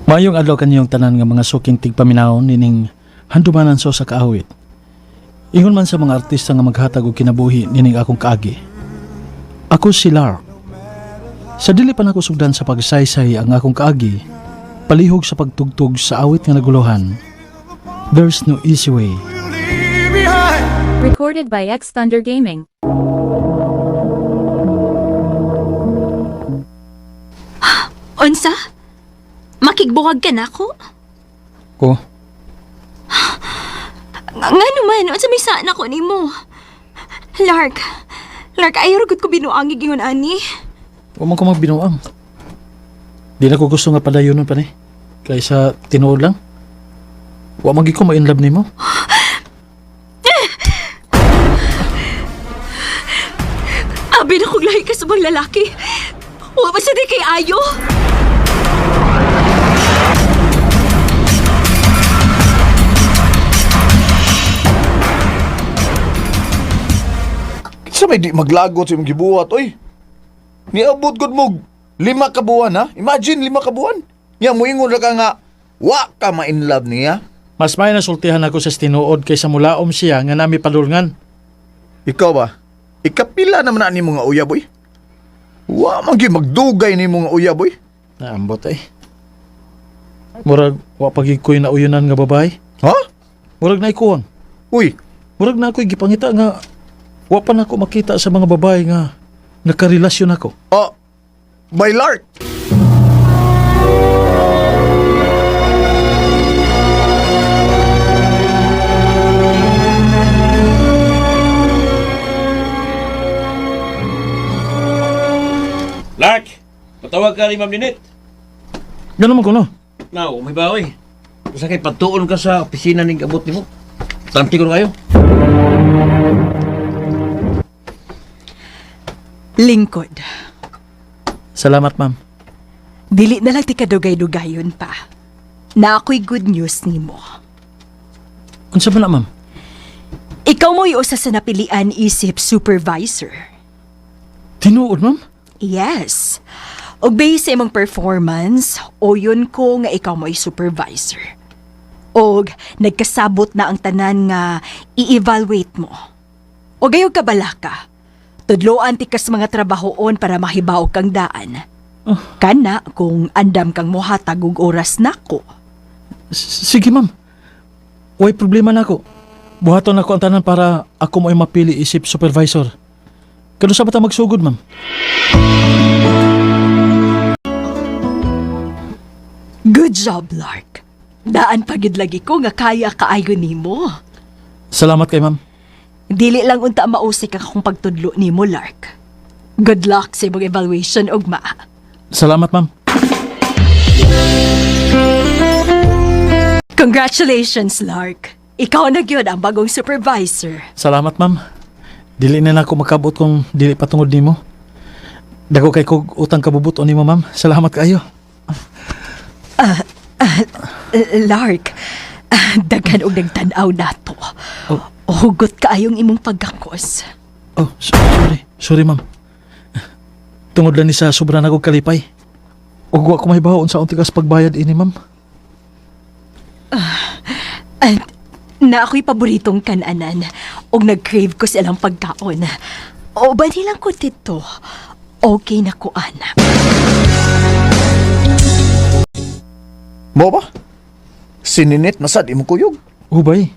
Maayong adlaw kaniyong tanan nga mga suking tigpaminaw nining handumanan so sa kaawit. Ingon man sa mga artista nga maghatag og kinabuhi nining akong kaagi. Ako si Lark. Sa dili pa nako sugdan sa pagsaysay ang akong kaagi, palihog sa pagtugtog sa awit nga naguluhan. There's no easy way. Recorded by X Thunder Gaming. Unsa? Makigbuwag ka na ako? Ko, Nga naman, unsa may saan ako nimo? Lark, Lark, ayaw gud ko binuangig ingon ani. wa man ko magbinuang. Di na ko gusto nga padayonon pa ni. Kaysa tinuod lang. Wa man gid ko ma-in love nimo. Abi na kong lahi ka sa mga lalaki. Wa pa siya di kay ayo. Kinsa may di maglagot sa imong gibuhat, oy? Niabot gud mo 5 ka buwan, ha? Imagine 5 ka buwan. Nya moingon ra ka nga wa ka ma-in love niya. Mas may nasultihan ako sa tinuod kaysa mulaom siya nga nami padulngan. Ikaw ba? Ikapila naman na ni mga uyab, oy. Wa man gyud magdugay ni mga uyab, oy. Naambot eh. Murag wa pagig ko'y nauyunan nga babae. Ha? Murag naikuwang. Uy, Murag na ako'y gipangita nga wa pa nako makita sa mga babae nga nakarelasyon ako. oh, by Lark. Lark, patawag ka ni Ma'am Ninit. Ganun man ko no. Now, may bawi. Basta kay patuon ka sa opisina ning abot nimo. Tanti ko na kayo. Lingkod, Salamat, ma'am. dili na lang ti kadugay-dugayon pa. Na ako'y good news nimo. Unsa man na, ma'am? Ikaw mo'y usa sa napilian isip supervisor. Tinuod, ma'am? Yes. Og based sa imong performance, oyon ko nga ikaw mo'y supervisor. Og nagkasabot na ang tanan nga i-evaluate mo. Og ayaw ka balaka. Tudloan ti kas mga trabahoon para mahibaw kang daan. Kana kung andam kang mohatag og oras nako. Sige, ma'am. Way problema na ako. Buhaton ako ang tanan para ako mo'y mapili isip supervisor. Kano sa bata magsugod, ma'am? Good job, Lark. Daan pagid lagi ko nga kaya kaayo nimo. Salamat kay ma'am. Dili lang unta mausik ang akong pagtudlo nimo, Lark. Good luck sa imong evaluation ugma. Salamat, ma'am. Congratulations, Lark. Ikaw na gyud ang bagong supervisor. Salamat, ma'am. Dili na nako makabot kung dili patungod nimo. Dako kay kog utang kabubut nimo, ma'am. Salamat kaayo. Lark, daghan og nagtan-aw nato. Oh. Hugot kaayong imong paggakos. Oh, sorry. Sorry, ma'am. Tungod lang ni sa sobra na kog kalipay. Ug wa ko mahibaw unsa unti kas pagbayad ini, ma'am. And na ako'y paboritong kananan og nag-crave ko sa ilang pagkaon. O ba nilang ko dito? Okay na ko, ana. Mo ba? Sininit na sad imong kuyog. Ubay.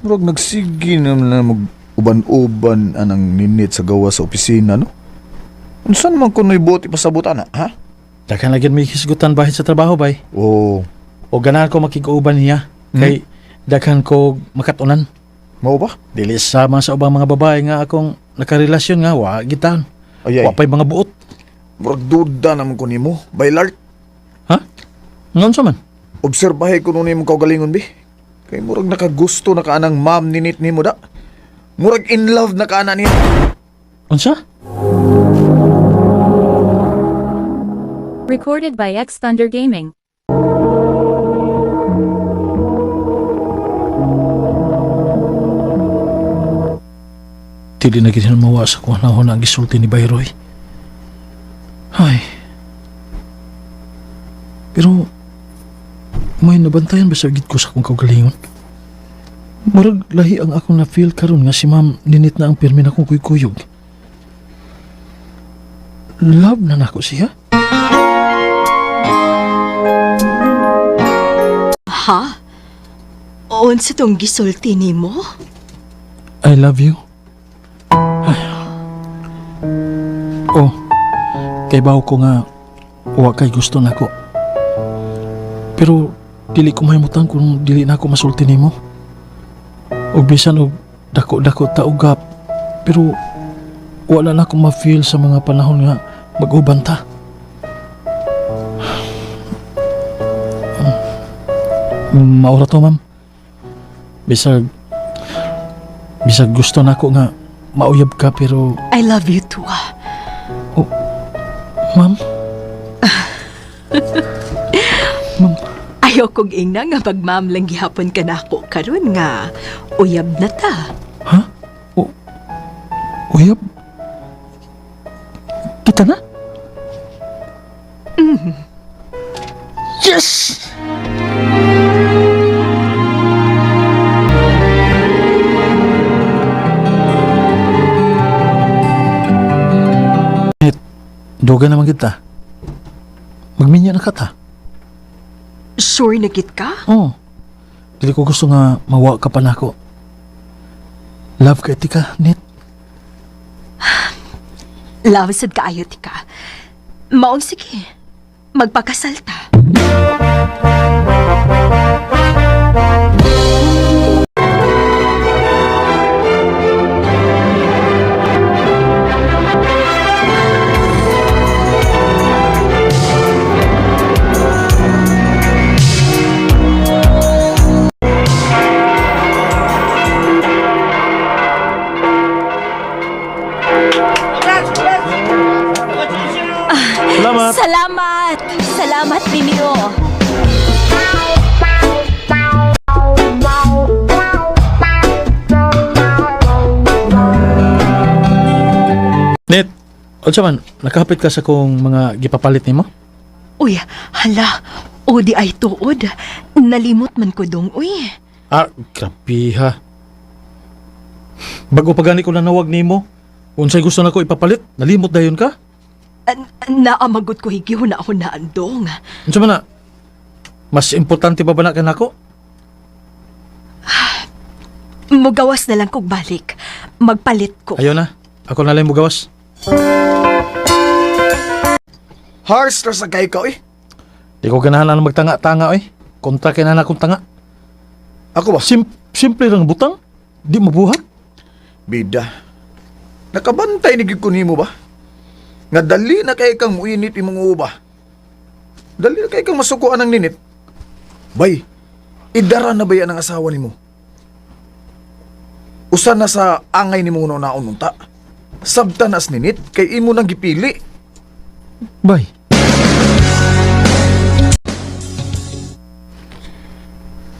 Murag nagsige naman na mag uban-uban anang ninit sa gawa sa opisina, no? Unsa naman kuno'y buot ipasabot ana, ha? Daghan lagi may hisgutan bahin sa trabaho, bay. Oh, O ganahan ko makig-uban niya. Kay daghan ko makatunan. mao ba? Dili sama sa ubang mga babae nga akong nakarelasyon nga wa gitan. Ay, ay. Wa pa'y mga buot. Murag duda naman ko nimo, Baylart. Ha? Ngon sa man? Obserbahe ko nun imong kaugalingon bi. Kay murag nakagusto na ka anang ma'am ninit nimo da. Murag in love na ka ana niya. Unsa? Recorded by X Thunder Gaming. Dili na gid mawa sa kuha na ang gisulti ni Bayroy. Ay. Pero may nabantayan ba sa gid ko sa akong kaugalingon? Murag lahi ang akong na-feel karon nga si ma'am ninit na ang pirmi na akong kuykuyog. Love na nako siya. Ha? Unsa tong gisulti nimo? I love you. Ay. Oh, kay bawo ko nga wa kay gusto nako. Pero dili ko mahimutan kung dili na ako masulti nimo. Og bisan og dako-dako ta og gap, pero wala na akong ma-feel sa mga panahon nga mag-uban ta. Maura to, ma'am. Bisag Bisag gusto nako nga mauyab ka pero I love you too. Ah. Ma'am, ma'am, Ayaw kong ingna nga pagma'am lang gihapon ka nako karon nga uyab na ta. Ha? O, uyab? Kita na? Yes! Net, duga naman kita. Magminya na ka ta. Sure na gid ka? Oo. Dili ko gusto nga mawa ka pa nako. Love ka tika, Net. Love sad kaayo ti ka. Maong sige. Magpakasal ta. Salamat. Salamat! Salamat ninyo. Net, unsa man, nakahapit ka sa kong mga gipapalit nimo? Uy, hala. O di ay tuod. Nalimot man ko dong, uy. Ah, grabe ha. Bago pa gani ko nanawag nimo, unsay gusto nako ipapalit, nalimot dayon ka? Naamagot ko higyo na ako naandong. Unsa man na? Mas importante pa ba na kanako? Mugawas na lang kog balik. Magpalit ko. Ayo na, ako na lang mugawas. Harsh ra sa kay ka oy. Di ko ganahan na magtanga-tanga oy. Kontra kay na akong tanga. Ako ba? Simple lang butang. Di mabuhat. Bida. Nakabantay ni gid ko nimo ba? Nga dali na kay kang muinit imong uba. Dali na kay kang masukuan ang ninit. Bay, idara na ba yan ang asawa nimo? Usa na sa angay nimo naon unta. Sabta na as ninit kay imo nang gipili. Bay.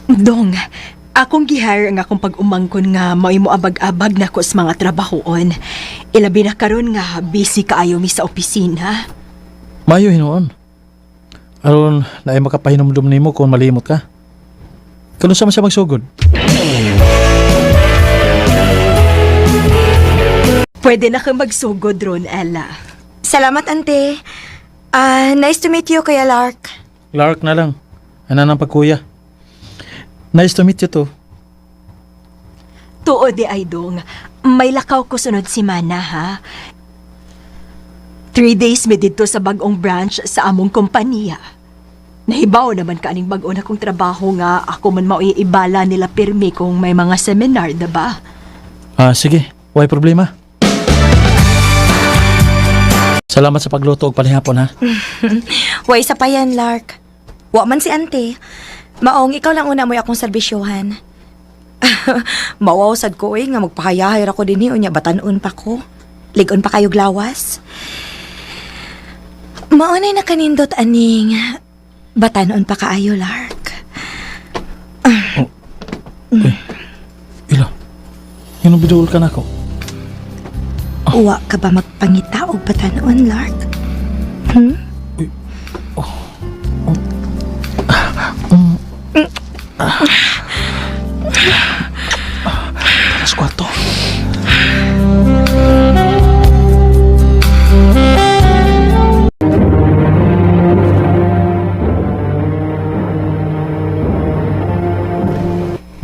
Dong, akong gihire ang akong pag-umangkon nga mao'y moabag-abag nako sa mga trabahoon. Ilabi na karon nga busy kaayo mi sa opisina. Mayo hinuon. Aron naay makapahinumdum nimo kung malimot ka. Kano sa man siya magsugod? Pwede na kang magsugod ron, Ella. Salamat, ante. Ah, nice to meet you, Kuya Lark. Lark na lang. Ana ng pagkuya. Nice to meet you too. Tuod di ay dong, may lakaw ko sunod si Mana ha. 3 days mi didto sa bagong branch sa among kompanya. Nahibaw naman ka aning bag-o na kong trabaho nga ako man mauiibala nila pirmi kung may mga seminar, diba? Ah, sige. Way problema. Salamat sa pagluto og panihapon ha. Way isa pa yan, Lark. Wa man si ante. Maong ikaw lang una mo'y akong serbisyuhan. Mawaw sad ko eh, nga magpahayahay ra ko dinhi unya batan-on pa ko. Ligon pa kayo glawas. Maunay na kanindot aning batan-on pa kaayo, Lark. Ila. Ngano bidol ka nako? Uwa ka ba magpangita og batan-on, Lark? Tara sa kwarto.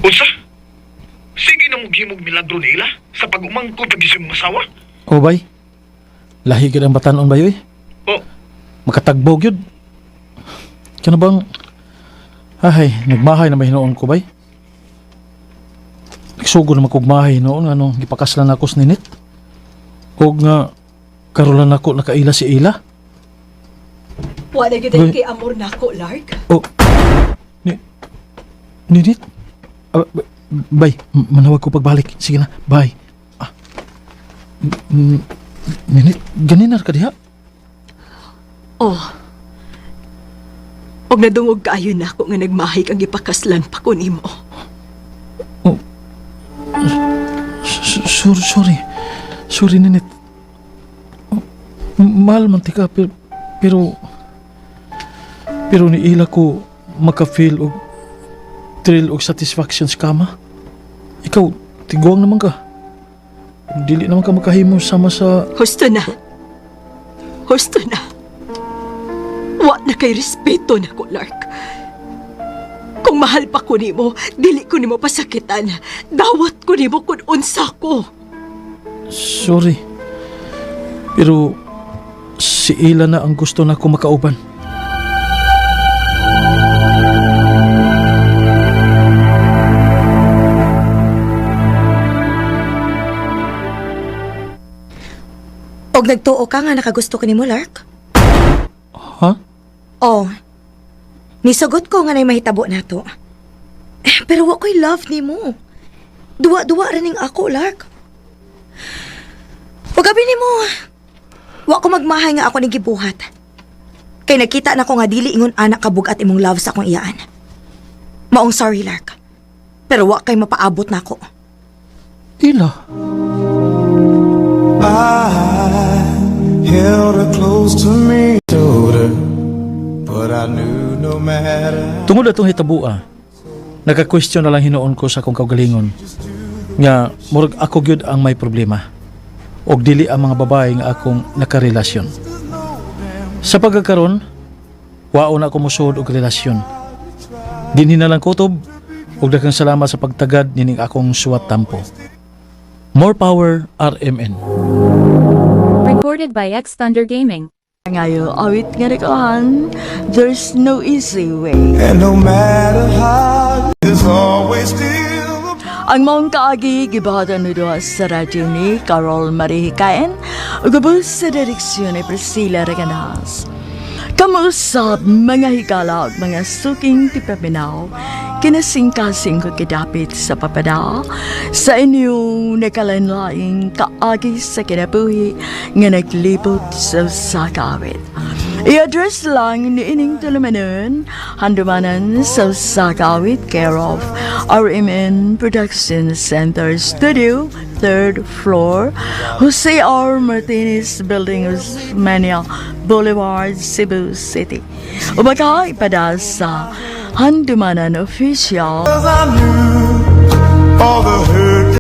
Unsa? Sige na mo gimog milagro nila sa pag-umangkot pag imong asawa? Oh, bay. Lahi gid ang batanon bayo eh. Oh, Makatagbog yun. Kano bang... Ay, nagmahay na may hinoon ko, bay. Nagsugo na makugmahay noon, ano, gipakaslan ako sa ninit. Og nga, karolan ako nakaila si Ila. Wala gyud Uy. kay amor nako, Lark. Oh, ni, ninit? Ah, bay, manawag ko pagbalik. Sige na, bye. Ah, ninit, ganinar ka diha? Oh. Og nadungog kaayo nako nga nagmahay kang gipakaslan pa ko nimo. Sorry, sorry. Sorry, Ninit. Oh, mahal man tika, pero niila ko maka-feel og thrill og satisfaction sa kama. Ikaw, tiguang naman ka. Dili naman ka makahimo sama sa... Husto na. Husto na. Wa na kay respeto nako, Lark. Kung mahal pa ko nimo, dili ko nimo pasakitan. Dawat ko nimo kun unsa ko. Sorry. Pero si Ila na ang gusto na ko makauban. Og nagtuo ka nga nakagusto ko nimo, Lark? Ha? Oh. Nisugot ko nga nay mahitabo nato. Eh, pero wa ko'y love nimo. Duwa-duwa ra ning ako, Lark. Ug abi nimo. Wa ko magmahay nga ako ning gibuhat. Kay nakita na ko nga dili ingon anak kabug-at imong love sa akong iyaan. Maong sorry, Lark. Pero wa kay mapaabot nako. Ila? I held her close to me, told her, but I knew no matter. Tungod atong hitabua, nagka-question na lang hinuon ko sa akong kaugalingon nga murag ako gyud ang may problema og dili ang mga babae nga akong nakarelasyon. Sa pagkakaron, wao na ako mosuod og relasyon. Dinhi na lang kutob ug daghang salamat sa pagtagad nining akong suwat tampo. More power RMN. Recorded by X Thunder Gaming. Ngayo awit nga nagkuhan, there's no easy way. And no matter how, there's always still a Ang maong kaagi gibahatan ni duha sa radyo ni Carol Marie Hikain ug ubos sa direksyon ni Priscilla Reganas. Kamuusap mga higala ug mga suking tipaminaw, kinasingkasing ko kidapit sa papada sa inyong nakalanlaing kaagi sa kinabuhi nga naglibot sa usa ka awit. I-address lang ni ining tulumanon, handumanan sa usa ka awit, care of RMN Production Center Studio, 3rd floor, Jose R. Martinez Building, Osmeña Boulevard, Cebu City. Ubaka ipada sa Handumanan Official I knew all the hurt.